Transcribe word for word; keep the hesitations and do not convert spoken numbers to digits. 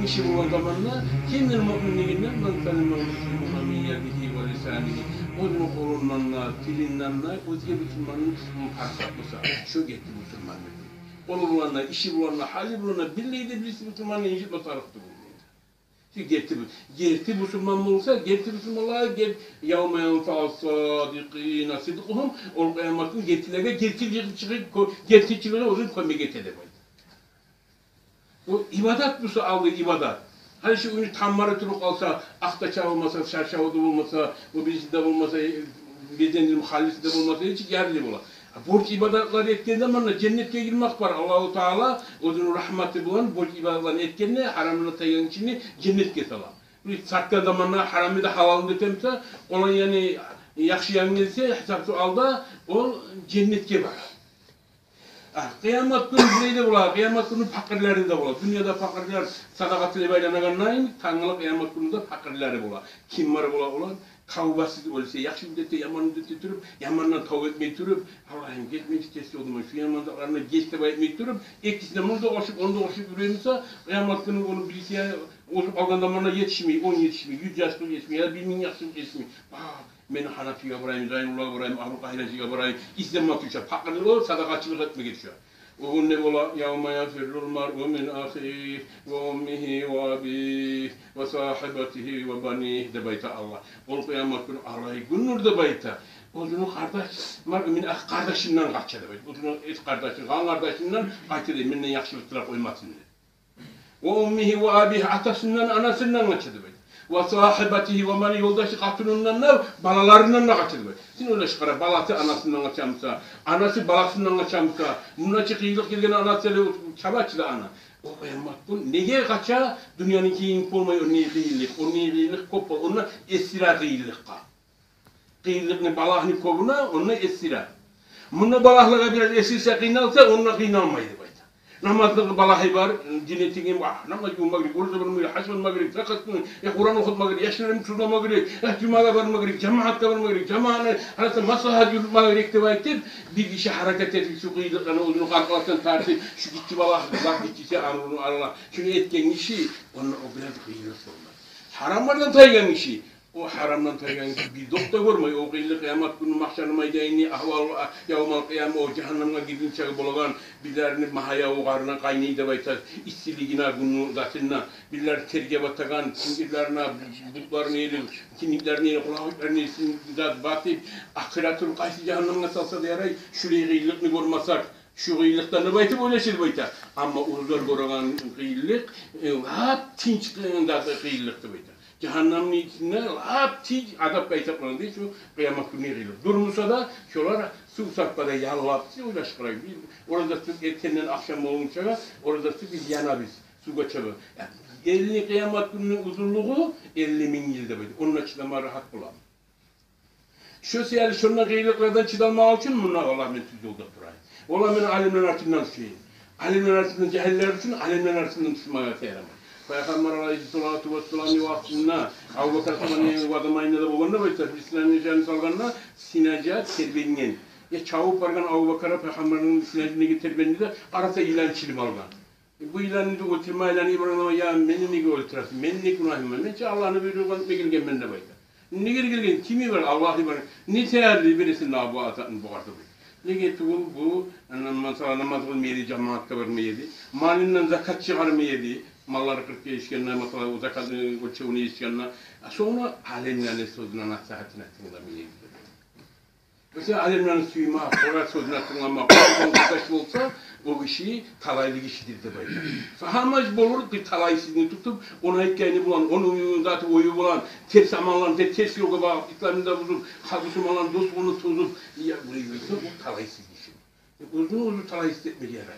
Иши болгъан заманда, кимдир муъмин дегенде, ман салимал муслимуна мин ядигьи ва лисанигьи. Оьзюню къолундан да, тилинден де оьзге бусурманны паракъат болса, шо герти бусурман. Къолу булан да, иши булан да, гьалы булан да, биллей де бириси бусурманны инжитме тарыкъ тюгюл. Шо герти бу-, герти бусурман болса, герти бусурманлар гер-, явма янфаус садикъина сидкъугьум, ол къыямат гюн гертилеге герти чыгъып, герти чыгъып оьзюн кёмек эте деп айта. Бу ибадат буса, алгъы ибадат. Гьали шу уьйню тамбары туруп къалса, акъ да чабылмаса, шаршаву да болмаса, бу бириси де болмаса, э, безендирим халиси де болмаса, нечик ярлы бола? А борч ибадатлар этген заманда женнетге гирмек бар. Аллагьу Таала оьзюню рагьматы булан борч ибадатланы этгенде, гьарамдан тайгъан гишини женнетге сала. Бир сатгъан заманда гьарамны да гьалалны да этемсе, къолундан яхшы янгы гелсе, гьисапсуз гьалда ол женнетге бара. А, къыямат гюн булай да бола, къыямат гюню пакъырлары да бола. Дюньяда пакъырлар садагъа тилеп айланагъанда, тангала къыямат гюню де пакъырлары бола. Ким бар бола олар? Тавбасыз оьлсе, яхшы мюддетде, яман мюддетде туруп, ямандан тавба этмей туруп, Аллагьым, гетмейчи терс ёлдан, шу яман затлардан геч деп айтмай туруп, экисине муну да къошуп, ону да къошуп юрюй буса, къыямат гюню ону бириси я озуп къалгъан заманда етишмей, он етишмей, юз яшлыкъ етишмей, я бир минг яшлыкъ етишмей. Бакъ, мен Гьанафиге барайым, Зайнуллагьгъа барайым, Абулкъагьир гьажиге барайым, излеме тюше, пакъыр о, садагъачылыкъ этме тюше. О гюн не бола? Явма яфиррул маръу мин ахигьи ва уммигьи ва абигьи ва сагьибатигьи ва банигьи деп айта Аллагь. Ол къыямат гюн алай гюндюр деп айта. Оьзюню къардаш, маръу мин ахигьи, къардашындан къача деп айта. Оьзюню эс къардашындан, къан къардашындан къача деп, менден яхшылыкъ тилеп къоймасын деп. Ва уммигьи ва абигьи, атасындан, анасындан къача деп айта. Ва сагьибатигьи ва банигьи, ёлдашы къатынындан да, балаларындан да къача деп айта. Сен ойлашып къара, баласы анасындан къача буса, анасы баласындан къача буса, мунда чы къыйынлыкъ гелгенде анасы эле чаба чы да ана. О къыямат гюн неге къача? Дюньяны кийинип болмай, онда къыйынлыкъ, онда къыйынлыкъ кёп бола, онда эсире къыйынлыкъгъа. Къыйынлыкъны, балагьны кёбюне, онда эсире. Мунда балагьлагъа бираз эсирсе, къыйналса, онда къыйналмай деп айта. Намазны балагьы бар, дин этеген, а, намаз къылма герек, ораза тутма герек, гьаж этме герек, закат, э, Къуран охутма герек, яшларын тюзлеме герек, э, жумагъа барма герек, жамаатгъа барма герек, жамаатны арасында маслагьат юрютме герек деп айтып, бир гиши гьаракат этип, шу къыйынлыкъланы оьзюню къаркъарасындан тартып, шу гиччи балагь, бар гиччиси, амрун Аллагь, шуну этген гиши, онда о бираз къыйынлыкъ болмас. Гьарамлардан тайгъан гиши, о гьарамдан тайгъан гиши бир зат да гёрмей. О къыйынлыкъ къыямат гюню, магьшарны майданны агьвалы, а, явмал къыяма, о жагьаннамгъа гиргинчеге болагъан, бирлерини магьаяв къарны къайнай деп айта, иссилигине, гюнню затына, бирлер терге батагъан, киндирлерине бутларыны ери, киндиклерини ери, къулакъларыны ери, зат батып, ахыратын къайсы жагьаннамгъа салса да ярай, шулай къыйынлыкъны гёрмесек, шу къыйынлыкъдан деп айтып ойлаша деп айта. Амма оьзлер гёреген къыйынлыкъ, э, лап тынч къыйын зат, къыйынлыкъ деп айта. Жагьаннамны ичинде лап тынч азапгъа гьисаплана дей шу къыямат гюнню къыйынлыгъы. Дюр буса да, шолар сув сапгъанда яллап, сиз ойлашып къарайыкъ. Биз ораза тутуп, эртенден ахшам болгъунчагъа ораза тутуп биз янабыз, сувгъа чабабыз. Элли, къыямат гюнню узунлугъу элли минг йыл деп айта. Онда чыдама рагьат бола. Шо саялы шонда къыйынлыкълардан чыдалмакъ учун мунда, валлагь, мен тюз ёлда турайым. Валлагь, мен алимлени артындан тюшейим. Алимлени артындан, жагьиллер учун алимлени артындан тюшмеге сюемен. Пайхаммар алайгьиссалату вассаламны вакътисинде, Абубакар заманында, заманында да болгъан деп айта, бир синажаны салгъанда, синажа тербенген. Я чабып баргъан Абубакар Пайхаммарны синажы неге тербенди де, къараса, йылан чилип алгъан. Бу йыланны да оьлтюрме айланып, йиберген: «Я, мени неге оьлтюресен? Мени не гюнагьым бар? Мен чи Аллагьны буйругъу булан гелгенмен», — деп айта. «Неге гелген? Ким йиберген?» «Аллагь йиберген». «Не саялы йибересен дагъы бу адамны бугъар?» — деп айта. Неге тюгюл бу, ана, масала, намаз къылмай эди, жамаатгъа бармай эди. Малындан закат чыгъармай эди. Маллары къыркъ гиши эшитгенде, масала, о закатны оьлчевюн эшитгенде. А сонг алимлени сёзюне, насигьатына тынгламай эди. Буса алимлени сюймек, олар сёзюне тынгламакъ, олар къурдаш болса, о гиши талайлы гишидир деп айта. Сагьамаж болур бир талайсызны тутуп, ону айтгъаны булан, ону заты, ою булан, терс амалланы, те-, терс ёлгъа багъып, исламны да бузуп, халкъ, бусурманланы дослугъун тозуп, я, булай болса, о талайсыз гиши. Оьзюн оьзю талайсыз этмеге ярай.